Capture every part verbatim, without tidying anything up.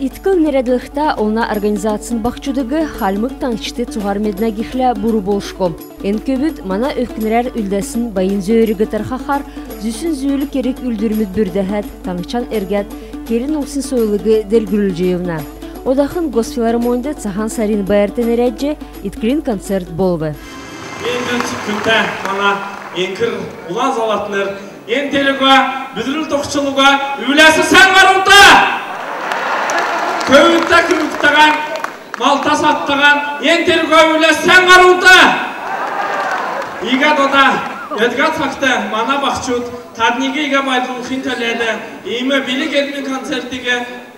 «Иткл» нерәдлһтә олна организацин баһчудыг Хальмг Таңһчд цуһар меднә гихлә буру болшго. Эн көвүд мана өвкнрәр үлдәсн байн зөөриг тархахар, зүсн зүүл керг-үүлдврмүд бүрдәһәд, таңһчан эргәд, келн улсин сойлыг делгрүлҗ йовна. Одахн госфилармоньд Цаһан сарин байрт нерәдҗ «Итклин» концерт болв. Эндү, күндтә мана эңкр улан залатнр, эн тер уга бүдрл тохчл уга, үүләс сән һарунта! Көвүдтә, көвүдтәһән, малта садтаһан, эн тер уга үүләс сән һарунта! Иигәд ода өдгә цагт мана баһчуд тадниг иигәд байрлулхин төләд иим билг-эрдмин концертиг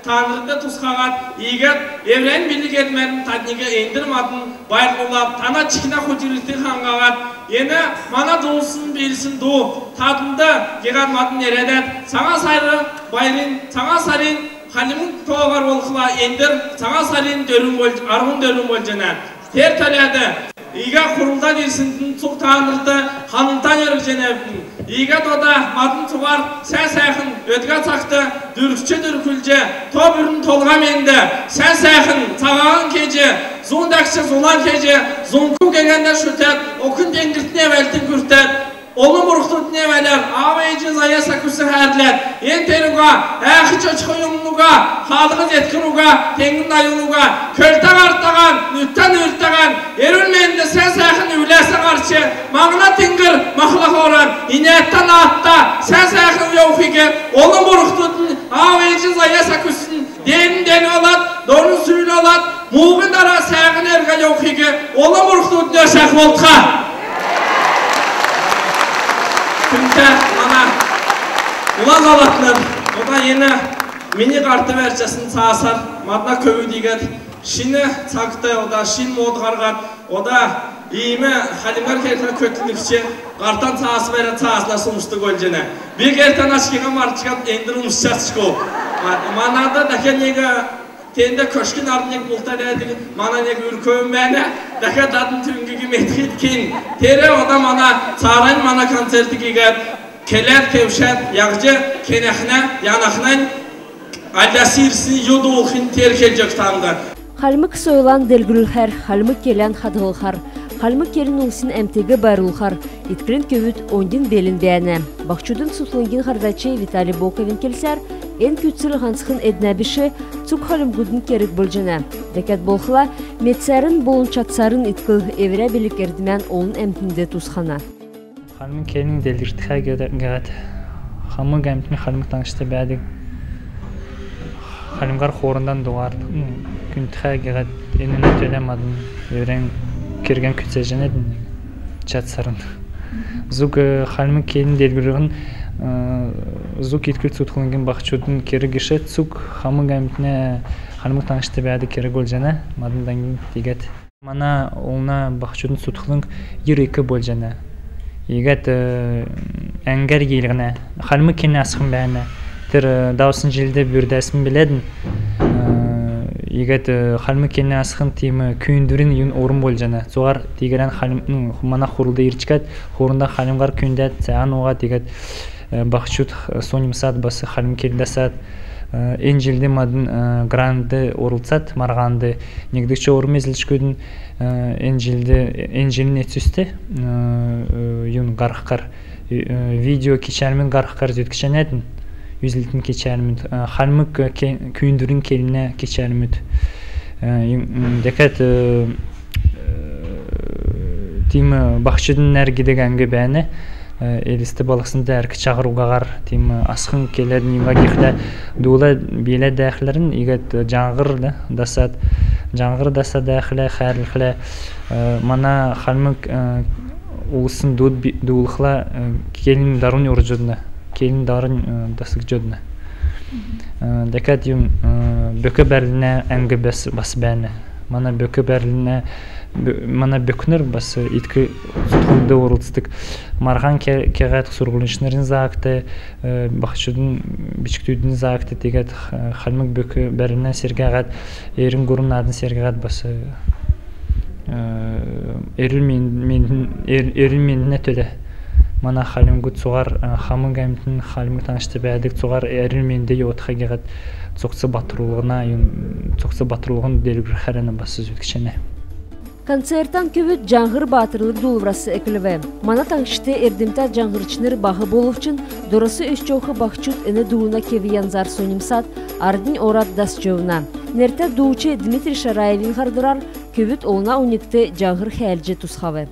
таанрт тусхаһад, иигәд эврәннь билг-эрдмәрн тадниг эндр мадн байрлулад, тана чикнә худирлтиг ханһад, эн мана дуулсн, биилсн ду таднд гиһәд мадн нерәдәд, Цаһан сарин байрин, Цаһан сарин Хальмг тооһар болхла, эндр Цаһан сарин дөрвн болҗ, арвн дөрвн болҗана. Тер төләд иигәд хурлдан ирснднь цуг таанрт ханлтан өргҗәнәвидн. Иигәд ода мадн цуһар сән сәәхн өдгә цагт дүркҗ дүркүлҗ, то бүрн толһа менд сән сәәхн цаһан кеҗ, зун дәкҗ зулан кеҗ, зунку гегәнд шүтәд, окн теңгртнә әвәлтн күртәд, олн бурхдудын әвәләр, аав ээҗин заяа сәкүсн хәәрләд, эн тер уга, әәх чоч хоймн уга, хаалһ зеткр уга, теңгр аюл уга, көлтә һартаһан, нүдтә нүүртәһән, эрүл менд, сән сәәхн үүләс һарч, маңна теңгр махла хооран, инәтә наадта сән сәәхн йовхиг олн бурхдудын, аав ээҗин заяа сәкүсн деерүн деер болад, дорн сүл болад, мууһин дара сәәхн эргәд йовхиг олн бурхдудын өршәх болтха. Күндтә мана улан залатнр, ода эн мини һарт бәрҗәсн цаасар мадна көвүд иигәд шин цагт, ода шин мод һарһад, ода иим хальмгар кергтә көтлмшч һартан цаас бәрәд, цаасна сумсдг болҗана. Би гертән ачкиһан марчкад эндр умшҗ чадшго. Манад дәкәд нег тенд көшкн ард нег булта дәәдг, мана нег үркөвүн бәәнә, дәкәд дадн түүгиг медхидкн. Тер ода мана цааранднь мана концертиг иигәд келәд, кевшәд, яһҗ кенәхнә, яһнахнь, альдас ирсн ю дуулхнь тер келҗ өгтән. Хальмг сойлан делгрүлхәр, хальмг келән хадһлхар, хальмг келн улсин әмтиг байрлулхар «Итклин» көвүд оньдин белн бәәнә. Баһчудын цутхлңгин һардач Виталий Боковин келсәр, эн күцл һанцхн эднә биш, цуг хальмгудын керг болҗана. Дәкәд болхла, медсәрн болн чадсарн иткл эврә билг-эрдмән олн әмтнд тусхана. Хальмг келн делгртхә гиһәд, хамг әмтн Хальмг Таңһчд бәәдг, хальмгар хоорндан дуһарн күндхә гиһәд, энүнә төлә мадн эврән кергән күцәҗәнәвидн, чадсарн. Зуг, э, хальмг келн делгрүллһн, э, зуг иткл цутхлңгин баһчудын керг биш, цуг хамг әмтнә Хальмг Таңһчд бәәдг керг болҗана, мадн даңгин. Тиигәд мана олна баһчудын цутхлң йир ик болҗана. Иигәд, э, әңгәр йилһнә, хальмг келн асхн бәәнә. Тер, э, давсн җилд бүрдәсн биләдн. Э, иигәд, э, хальмг келн асхн тиим, э, күүндврин юн орм болҗана. Цуһар тиигәрән хальм-, ну, мана хурлд ирчкәд, хоорндан хальмгар күүндәд, цәәһән ууһад, иигәд, э, баһчуд, э, соньмсад, бас хальмг кел дасад, э, эн җилд мадн, э, грантд орлцад, марһанд негдгч орм эзлчквидн, э, эн җилд, эн җилин эцүст, э, э, юн һархар, э, видео кичәлмүд һархар зүткҗәнәвидн, үзлтин кичәлмүд, э, хальмг, э, ке-, күүндврин келнә кичәлмүд. Э, ю-, м, дәкәд, э, э, тиим, э, «Баһчудын нәр» гидг әңг бәәнә. Э, Элст балһснд «Әрк-Чаһр» угаһар тиим, э, асхн келәд, юңгад гихлә дуула бииләд бәәхләрн, иигәд, э, «Җаңһр» да дасад, «Җаңһр» дасад бәәхлә, хәәрлхлә, э, мана хальмг, э, улсин дуд би-, дуулхла, э, келн дарунь орҗ одна, келн дарунь, э, дасгдҗ одна. Э, дәкәд юн, э, бөк бәрлһнә әңг бас, бас бәәнә. Мана бөк бәрлһнә, бө-, мана бөкнр бас иткл цутхлңд орлцдг. Марһан ке-, кеһәд сурһульчнрин зааврт, э, баһчудын, бичкдүдин зааврт, тиигәд, э, хальмг бөк бәрлһнә сергәһәд, эрүн һурвн наадн сергәһәд бас, э, э, эрүл мен-, мен-, эр-, эрүл менднә төлә. Мана хальмгуд цуһар, э, хамг әмтн, хальмг таңһчд бәәдг цуһар, э, эрүл менд йовтха гиһәд цугц батрулһна, юн, цугц батрулһн делгрхәрн бас зүткҗәнә. Концертан көвүд «Җаңһр» баатрлг дуулврас эклв. Мана таңһчд эрдмтә җаңһрчнр баһ болвчн, дорас өсчәх баһчуд эн дууна кев янзар соньмсад, арднь орад дасч йовна. Нертә дууч Дмитрий Шараевин һардврар көвүд олна оньгт җаңһр хәәлҗ тусхав.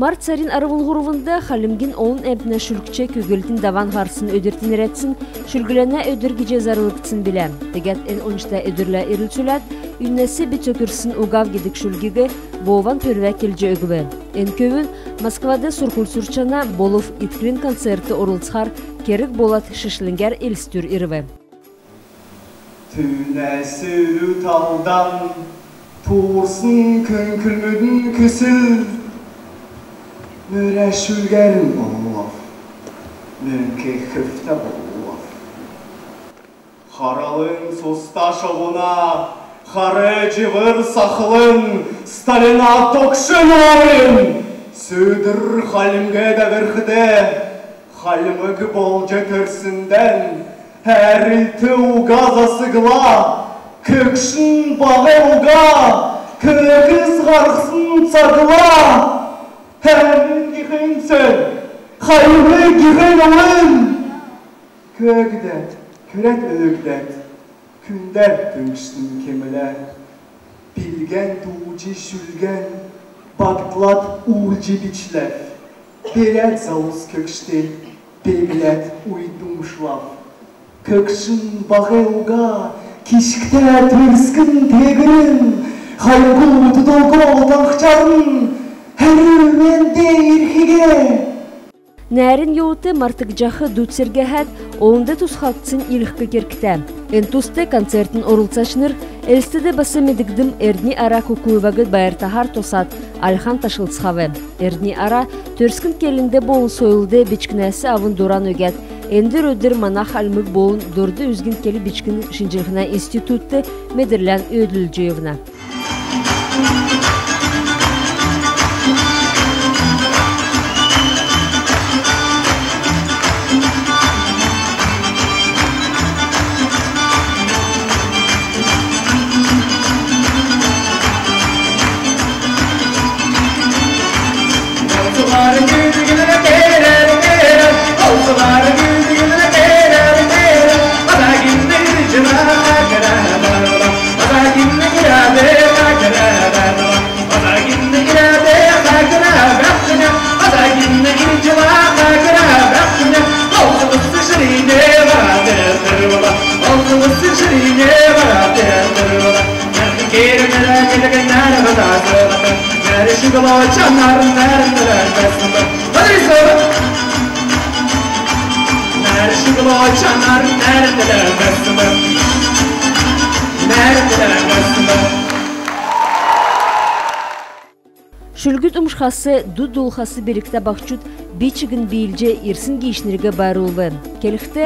Март сарин арвн һурвнд Хальмгин олн әмтнә шүлгч күглтин даван һарсн өдрт нерәдсн Шүлгләнә өдр гиҗ зарлгдсн билә. Тегәд эн ончта өдрлә ирлцүләд, «Үннәс би цөкрсн угав» гидг шүлгиг Вован Пөрвә келҗ өгв. Эн көвүн Москвад сурһуль сурчана болв «Иткрин» концертд орлцхар керг болад шишлңгәр Элстүр ирв. Түүнәс үрү талдан туурсн күңкрмүдин күсл мөрә шүлгәрн болв, мөңк хөвтә болв. Харалын суста шовуна хар җивр сахлң Сталина тогшн орин сүдр Хальмг дәврхд хальмг болҗ төрсндән хәрлт уга засгла, көгшн баһ уга көгс һарһсн цагла. Хальмг гихнь сөл, Хальмг гихнь улн көгдәд, көрәд, өөгдәд, күндәр түңшсн кемлә. Билгән дуудҗ шүлгән багтлад уулҗ бичләв. Беләд залус көгшд, бегләд уйд умшлав. Көгшн баһ уга кишгтә төрскн тегрн, хальмгуд долго таңһчарн, хәрү менд ирхиг. Нәәрин йовудт мартгдҗах дуд-сергәһәд, олнд тусхагдсн йилһх кергтә. Эн туст концертин орлцачнр Элстд бас медгдм Эрдни-Ара Кукуеваг байртаһар тосад альхан ташлцхав. Эрдни-Ара төрскн келнд болн сойлд бичкнәс авн дуран өгәд, эндр өдр мана хальмг болн дорд үзгин кел-бичгин шинҗллһнә институтд медрлән өөдлүлҗ йовна. Шүлгүд умшхас, дуд дуулхас билгтә баһчуд би чигн биилҗ ирсн гиичнриг байрлулв. Келхд,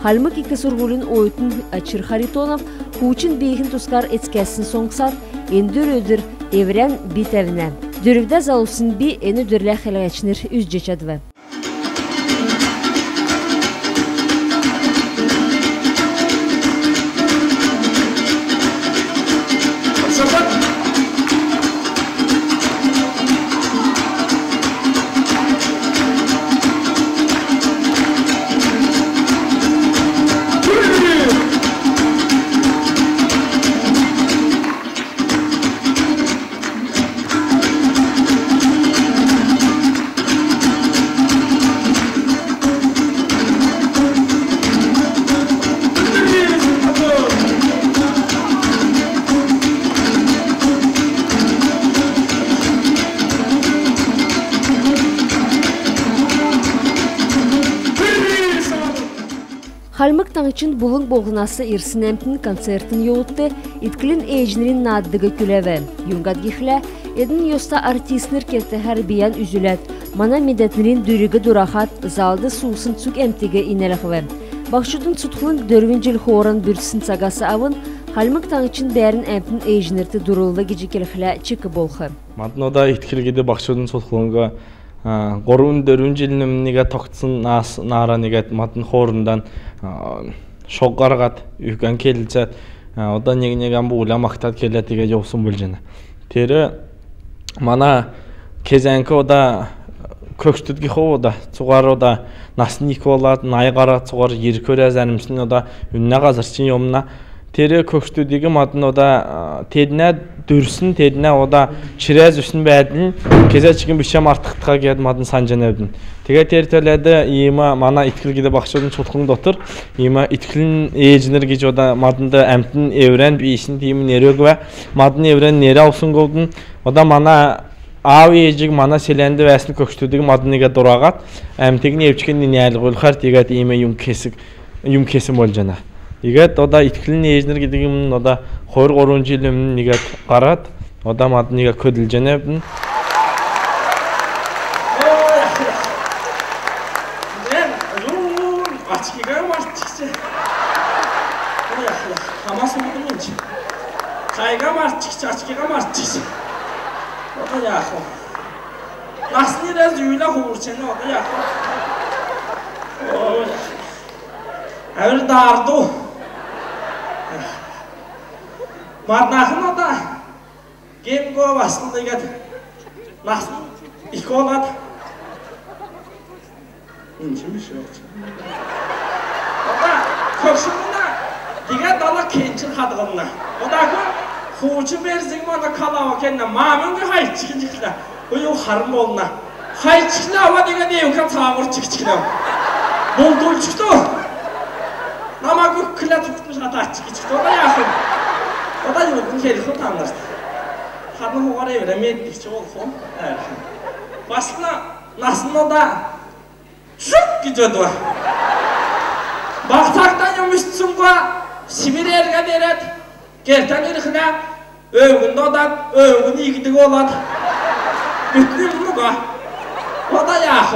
Хальмг ик сурһулин оютн Очир Харитонов хуучн бииһин тускар эцкәсн соңсад, эндр өдр эврән би тәвнә. Дөрвдә залусин би эн өдрлә хәләһәчнр үзҗ чадв. Хальмг Таңһчин Булң болһнас ирсн әмтн концертин йовудт итклин ээҗнрин наадыг күләв. Юңгад гихлә, эдн йоста артистнр кевтәһәр бийән үзүләд, мана медәтнрин дүриг дурахад, залд суусн цуг әмтиг инәлһв. Баһчудын цутхлң дөрвн җил хооран бүрдсн цагас авн Хальмг Таңһчин бәәрн әмтн ээҗнрт дурлв гиҗ келхлә чик болх. Мадн ода «Иткл» гидг баһчудын цутхлң, а, һурвн-дөрвн җилин өмнн иигәд тогтсн, нас нааран иигәд мадн хоорндан, а, шог һарһад, үгән келцәд, а, ода нег-негән буулһан магтад келәд иигәд йовсн болҗана. Тер мана кезәңк ода көгшдүд гихв ода, цуһар ода насн ик болад, найн һарад, цуһар йир хөрәд, зәрмснь ода үннә һазрчн йовна. Тер көгшдүдиг мадн ода, а, теднә дүрсн, теднә ода чирә зүсн бәәдлнь кезә чигн бичә мартгдхай гиһәд мадн санҗанавидн. Тегәд тер төләд иим мана «Иткл» гидг баһчудын цутхлң дотр иим «Итклин ээҗнр» гиҗ ода маднд әмтн эврән бийснь тиим нер өгв. Мадн эврән нер авсн болвидн. Ода мана аав ээҗиг, мана селәнд бәәсн көгшдүдиг мадн иигәд дурахад, әмтиг невчкн инәлһүлхәр, тиигәд иим юм кесн, юм кесн болҗана. Иигәд ода «Итклин ээҗнр» гидгүмн ода хойр-һурвн җил өмнн иигәд һарад, ода мадн иигәд көдлҗәнәвидн. Ой, ах, ах. Мен, ю, ачкиг мартчихч. Ой, ах, ах, хамас удмунч. Хайг мартчихч, ачкиг мартчихч. Ода яахв. Насн ирәд зүүлә хуурчана, ода яахв. Ой. Әвр даарду. Маднахн ода гем-гов баслгдад, насн ик болад. Ничего, ничего. Ода көгшмн тиигәд дала кенчл хадһлна. Ода ху-, хуучн берзиг мана калава кенна, мамин гү хайчхин җикнә. Уй, харм болна. Хайчхна, ава тиигәд эвкә цаавр чикчкнә. Булдулчкто. Намаг үклә туктн шатач чикчкто. Ода яахв. Ода юңгад келхв таңһчд. Хадн хуһар эврә меддгч болхв. Басна насн ода шук гиҗ одв. Баһ цагтан юм үзсн уга, Сибирь эргәд ирәд, гертән ирхнә, өвгн одад, өвгн иигдг болад, бүтн юмн уга. Ода яахв,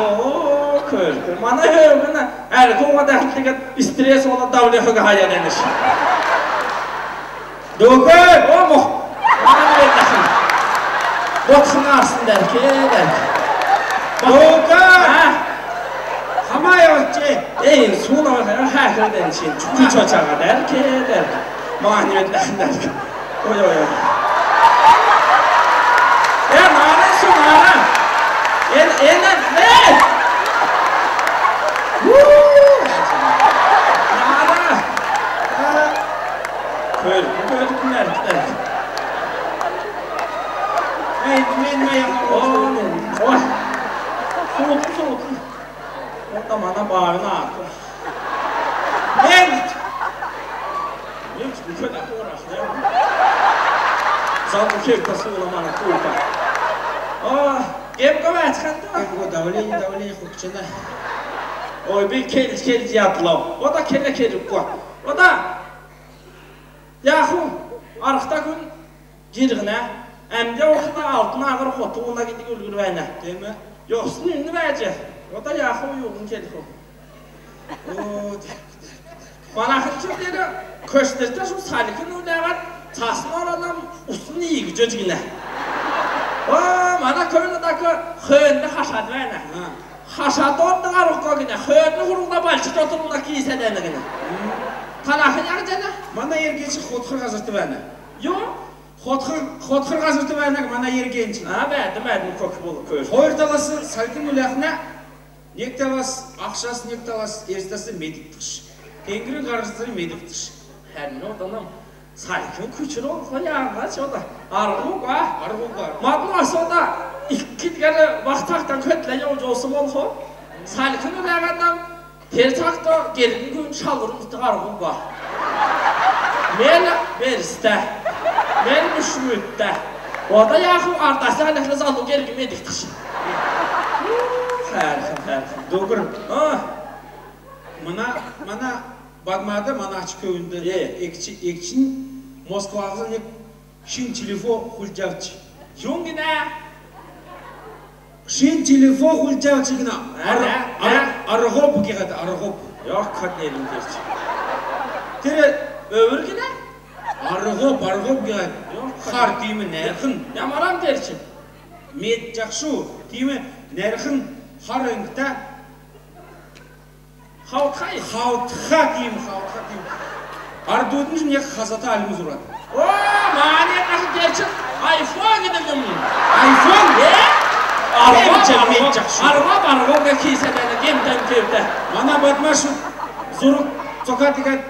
көр, көр. Мана өвгн әрх уга дәхлтгәд стресс болад, давле хөг хаян энш. Дүүкн, о, мох. Мана ведәхн. Ботхнарсн дәрк, дәрк. Дүүкн! А? Хамай очи. Эй, суна, хәхрдән син. Чучу чачага дәрк, дәрк. Мана ведәхн дәрк. Ой, ой, ой. Э, нара, су, нара. Эн, эн, эн, эй! Уу! Нара. Көр, көр, көр, көр. Эй, мен, мен, мен. О, мен. О. Суутн, суутн. Ода мана баавин аат. Мен. Мен чүкөн ахурах, я. Зал кеп тасула мана купа. О, гем-гов бәәцхәнә. Гем-гов, давление, давление хукчана. Ой, би кел, кел ядлав. Ода келә керг уга. Ода яахв, арһта күн җирһнә, әмдә ухна алтн аһар хот ууна гидг үлгүр бәәнә. Теем. Йовсн үнн бәәҗ. Ода яахв, юуһин келхв. О, манахн чигн тер көштртә шул салькн үләһәд, цасн оранам, усн иигҗ өгнә. О, мана көвүн одак хөөн хашад бәәнә. А. Хашад ордн һарһ уга гинә, хөөн хурһна балчд отрулна кисәд бәәнә гинә. М. Танахнь яһҗана? Мана эргцд хотхр һазрт бәәнә. Ю? Хотхр, хотхр һазрт бәәнә мана эргцд. А, бәәдн, бәәдн, көх бол, көх. Хойр талас салькн үләһәнә, нег талас ахшас, нег талас эрстәс медгдхш. Теңгрин һазр медгдхш. Хәрнь ода нам салькн күчр болхла яһҗ ода. Арһ уга. Арһ уга. Мадн бас ода ик килгәр баһ цагтан көдләд йовҗ йовсн болхв. Салькн үләһәд нам тер цагт гергн күн шалврмудт һарһ уга. Мел берстә. Мел мүшмүдтә. Ода яахв, артас әләхлә залу гергн медгдхш. Хәрхн, хәрхн. Дүүкн. А. Мана, мана Бадмад, мана ач көвүнд, э, эгч, эгчнь Москваһаснь шин телефон хулдҗ авч. Юн гинә? Шин телефон хулдҗ авч гинә. Ар-, ар-, аргоб гиһәд, аргоб. Йох, хат нервин терч. Тер өвр гинә? Аргоб, аргоб гиһәд. Йох, хар тиим нәрхн. Ямаран терч. Мед җахшу, тиим нәрхн хар өңгтә. Халтха. Халтха тиим, халтха тиим. Ардудын нег хазата альм зурад. О, мана нах терч айфон гидг юм. Айфон? Э? Аргоб, аргоб, аргоб га кисәдән гемтән кевтә. Мана Бадмад шуд зург цокад иигәд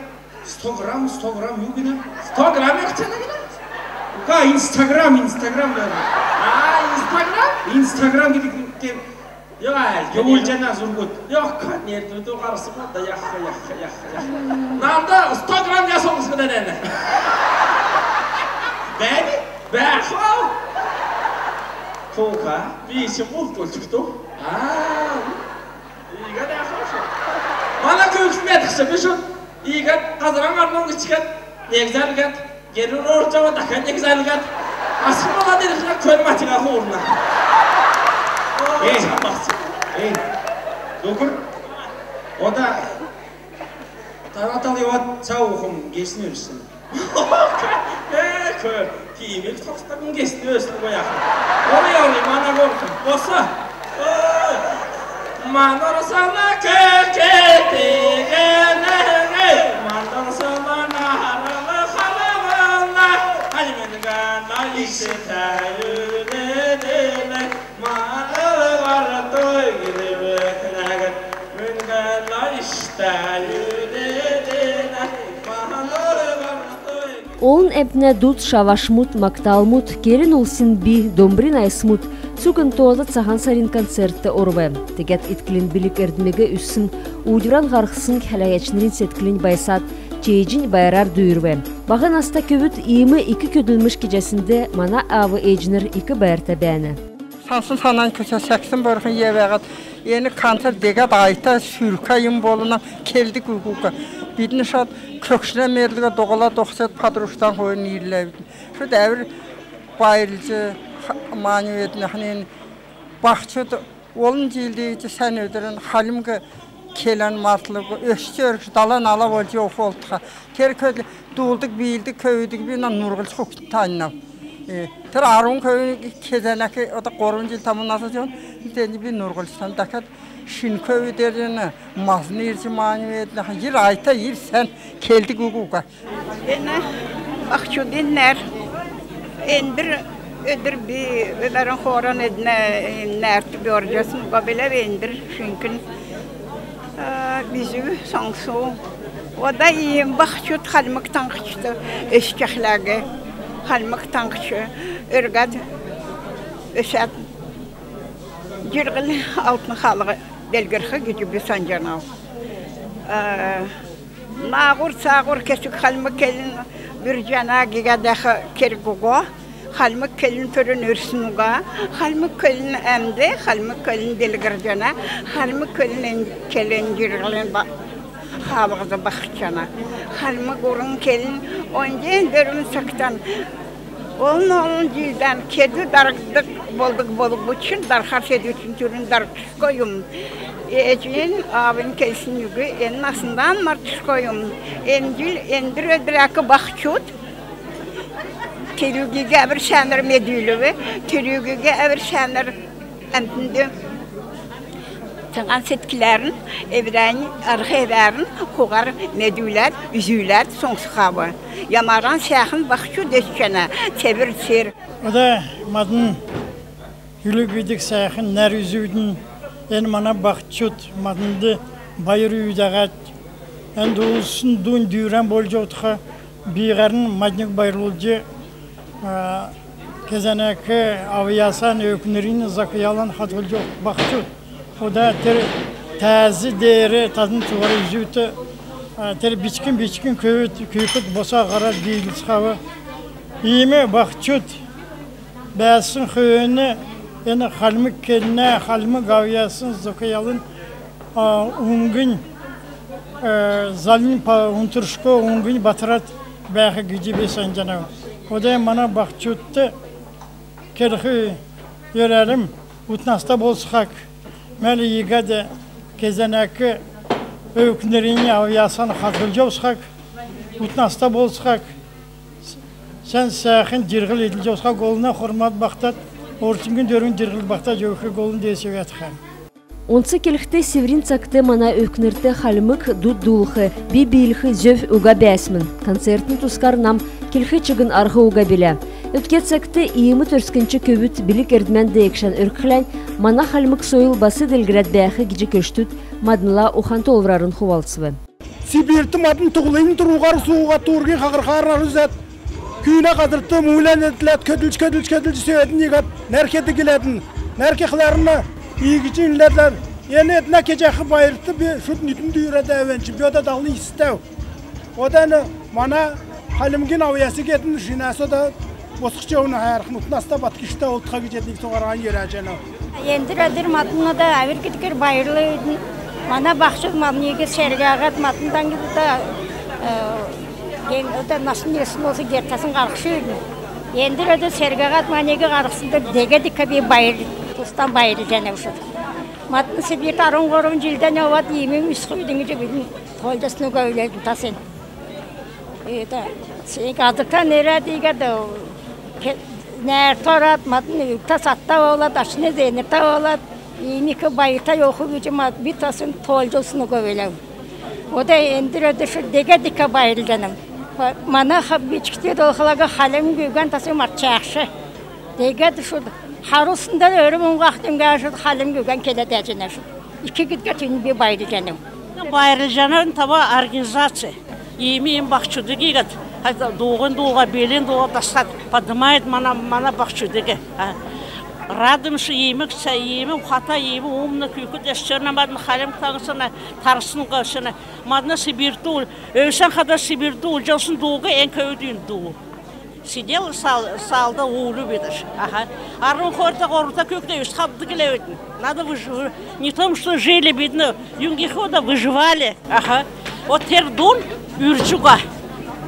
сто грамм, сто грамм юн гинә? Сто грамм яхчана гинә? Ка, Инстаграм, Инстаграм гинә. А, Инстаграм? Инстаграм гидг тер. Йо, ай, юл җана зургуд. Йох, хат нервин, ту һарсн болд, йох, йох, йох, йох. Нанда сто грамм ясн болсн дәнән. Бәәни? Бәәхвал. Тока, би символ толчкто. А. Иигәд яхш. Мана көвүн медхс биш. Иигәд һазран һарнав гисчкәд, нег зәрлгәд. Герүр орҗ ава, дахад нег зәрлгәд. Асхн болад ирхнә көр матига хуурна. Эй, эй, Докур, ода таратал йовад, цаа ухум гесн өрсн. Э, көр, тиим ик тохтагн гесн өрсн гой яах. Ой, ой, мана горх. Боса. Мандар сана кекетигенеге, мандар сана наһарла халавна, альменгана иштәюдедене, мандар вартой гидвекнәгәд, менгана иштәюдедене, мандар вартой. Олн әмтнә дуд, шавашмуд, магталмуд, келн улсин би, домбрин айсмуд цуг эн тоода Цаһан сарин концертд орв. Тегәд итклин билг-эрдмиг үзсн, уудвран һарһсн хәләәчнрин седклнь байсад, чееҗнь байрар дүүрв. Баһ наста көвүд иим ик көдлмш кеҗәснд мана аав-ээҗнр ик байрта бәәнә. Сансн санань күцәд, сәксн бөрхн йовад, эн концерт дегәд айта, сүркә юм болвна, келдг уга. Бидн шат көгшнә медлго догола дохсад, подружкан хойр нирләвидн. Шүд әвр байрлҗ, ха-, маню эднәхнин баһчуд олн җилд сән өдрән хальмг келән мартлго, өсч өргҗ, дала-нала болҗ йовх болтха. Тер көдлмшәр дуулдг, биилдг көвүдиг би нурһлҗ, хогт таньнав. Э, тер арвн көвүн кезәнәк, ода һурвн җил таман нас җон, тен би нурһлҗ таньнав. Дәкәд шин көвүдәрн, мадн ирҗ маню эднәх, йир айта, йир сән, келдг уга. Эн баһчудын нәр. Эндр өдр би өдәрн хооран эднә нәрт би орҗасн уга биләв, эндр шинкн, э, үзү, соңсу. Ода иим баһчуд Хальмг Таңһчд өсчәхләг, Хальмг Таңһч өргәд, өсәд, җирһл-алтн хаалһ делгрх гиҗ би санҗанав. Э, Нааһур-цааһур кесг хальмг келн бүрдҗәнә гиһәд бәәх керг уга. Хальмг келн түрүн өрсн уга. Хальмг келн әмд, хальмг келн делгрҗәнә, хальмг келн эн-, келн җирһлин ба-, хаалһд баһрҗана. Хальмг урн келн оньдин дөрвн цагтан олн-олн җилдән кедү даргдг болдг болв, учрн дархар седвчн түрүн даргдшго юм. Ээҗин, аавин келсн үг эн насндан мартшго юм. Эн җил эндр өдрәк баһчуд тер үгиг әвр сәәнәр медүлв, тер үгиг әвр сәәнәр әмтнд цаһан седкләрн, эврәннь арһ-эвәрн хуһар медүләд, үзүләд, соңсхав. Ямаран сәәхн баһчуд өсчәнә, цевр цер. Ода мадн Үлү гидг сәәхн нәр үзүдн, эн мана баһчуд маднд байр үүдәһәд, эн дуулссн дунь дүүрән болҗ одх, бииһәрн мадниг байрлулҗ, а, кезәнәк авъясан, өвкнрин закаялан хадһлҗ одх баһчуд. Ода тер тәәз деер тадн цуһар үзүд, а, тер бичкн-бичкн көвүд, күүкд босх һарад биилсхәв. Иим баһчуд бәәсн хөөн эн хальмг келнә, хальмг авъясн, закаялын, а, уңгинь Залнь па унтршго уңгинь батрад бәәх гиҗ би санҗанав. Ода мана баһчудт келх йөрәлм: ут наста болцхаг, мәл иигәд кезәнәк өвкнрин авъясан хадһлҗ йовцхаг, ут наста болцхаг, сән сәәхн җирһл идҗ йовцхаг, олна хормад баһтад, орчмин дөрвн җирһл баһтад йовх болн дээсвәтхә. Онц келхд, Сиврин цагт мана өвкнрт хальмг дуд дуулх, би биилх зөв уга бәәсмн. Концертин тускар нам келх чигн арһ уга билә. Өдгә цагт иим төрскнч көвүд билг-эрдмән деегшән өрк-хәләнь, мана хальмг сойл бас делгрәд бәәх гиҗ көштүд маднла ухан-тоолврарн хувалцв. Сибирьт мадн туһлинь туруһар сууһад, туурһин хаһрхар ар үзәд, күүнә һазрт муулан эдләд, көдлҗ, көдлҗ, көдлҗ, сөөднь иигәд нәр кедг гиләдн. Нәр кехләрн иигҗ инләдләр. Эн эднә кеҗәх байрт би шуд нитн дүүрәд әвнҗ, би ода далн йистәв. Ода эн мана хальмгин авъясиг эдн шинәс ода босхҗ йовна хәрхн, ут наста, бат кишгтә болтха гиҗ эдниг цуһараһинь йөрәҗәнә. Эндр өдр мадн ода әвр гидгәр байрлвидн. Мана баһчуд мадниг сергәһәд, мадн таңһчд ода, э, ген-, ода насн йисн болсн гертәсн һарһшвидн. Эндр өдр сергәһәд, маниг һарһснд дегәд икәр би байр-, тустан байрлҗанав шуд. Мадн Сибирьт арвн һурвн җилдән йовад, иим үсхвидн гиҗ бидн тоолҗасн уга биләвидн тас эн. Эдә, син һазртан ирәд, иигәд, ке-, нәәртә орад, мадн үртә-садта болад, ашнь зеенртә болад, иим ик байрта йовх гиҗ мадн, би тас эн тоолҗасн уга биләв. Ода эндр өдр шуд дегәд икәр байрлҗанав. Мана ха-, бичкдүд болхла хальмг үгән тас эн мартҗахш. Дегәд шуд харусн дәр өрү муңһах дүңгән шуд хальмг үгән келәд бәәҗәнә шуд. Ик гидгәр түүнд би байрлҗанав. Байрлҗанав, тавн организаци. Иим-иим баһчудыг иигәд, хәд дууһин дууһар, белин дууһар дасхад, поднимает мана, мана баһчудыг. А, радуемся, иим ик сән, иим ик ухата, иим ик умн күүкд өссн, мадн Хальмг Таңһчд тарсн уга өссн. Мадн Сибирьт ул-, өвсн хада Сибирьт уулҗ йовсн дууг эн көвүд дуу. Сидел сал-, салда уул бидн. Аха. Арвн хойрта, һурвта күүкд өсхәд гиләвидн. Надо выж-, не то что жили, бидн юңгих ода выживали. Аха. Вот тер дун үрҗ уга.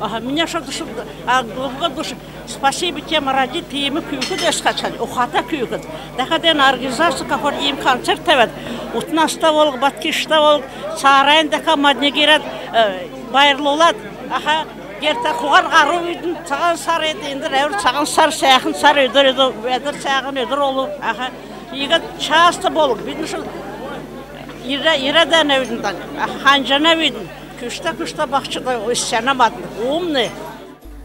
Аха, меня что-то, что-то, а, глубоко в душе. Спасибо тем родителям, иим күүкд өсхәчән, ухата күүкд. Дахад эн организация, как иим концерт тәвәд, ут наста болх, бат кишгтә болх, цааранднь дахад мадниг ирәд, э, байрлулад. Аха. Гертә хуһар һарувидн, Цаһан сар энд, эндр әвр Цаһан сар, сәәхн сар, өдр, өдр, эдр сәәхн өдр болв. Аха. Иигәд часто болх, бидн шуд ирә-, ирәд бәәнәвидн, аха, ханҗанавидн. Күчтә-күчтә баһчуд өссәнә мадн. Умн.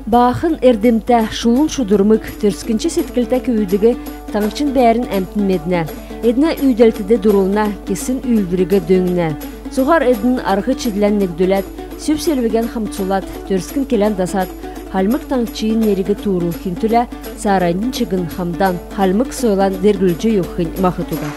Баахн эрдмтә, шулун шудрмг, төрскнч седклтә көвүдиг таңһчин бәәрн әмтн меднә. Эднә үүдәлтд дурлна, кесн үүлдвриг дөңнә. Цуһар эдн арһ-чидлән негдүләд, сүв-селвгән хамцулад, төрскн келән дасад, Хальмг Таңһчин нериг туурулхин төлә цааранднь чигн хамдан хальмг сойлан делгрүлҗ йовхинь махд уга.